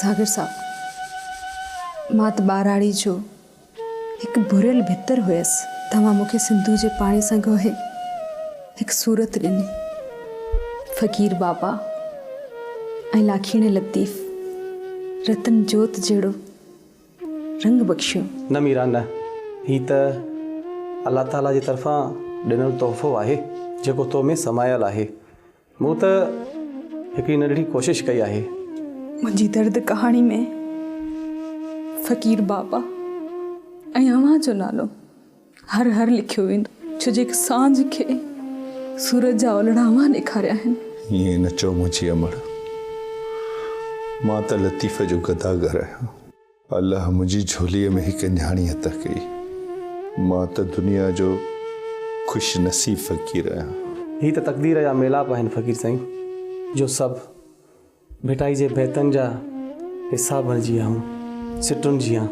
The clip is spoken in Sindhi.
ساگر صاحب، مان ته ٻاراڙي جو هڪ ڀريل ڀتر هيس. توهان مون کي سنڌو جي پاڻي سان ڳوهي هڪ صورت ڏني. فقير بابا ۽ لاکيڻي لطيف رتن جوت جهڙو رنگ بخشيو. نه ميران نه، هي ته الله تعاليٰ جي طرفان ڏنل تحفو آهي، جيڪو تو ۾ سمايل آهي. مون ته هڪڙي ننڍڙي ڪوشش ڪئي آهي. منهنجي درد ڪهاڻي ۾ فقير بابا ۽ اوهان جو نالو هر هر لکيو ويندو، ڇو جو هڪ سانجهه کي سورج جا اولڙا اوهان ڏيکاريا آهن. ائين نه چئو منهنجي امڙ، مان ته لطيف جو گداگر آهيان. الله منهنجي جهوليء ۾ هڪ نياڻي عطا ڪئي. مان ته دنيا جو خوش نصيب فقير آهيان. هي ته تقدير جا ميلاپ آهن فقير سائين، جو سڀ ڀٽائي جي بيتن جا حصا بڻجي ويا آهيون، سٽن جيان.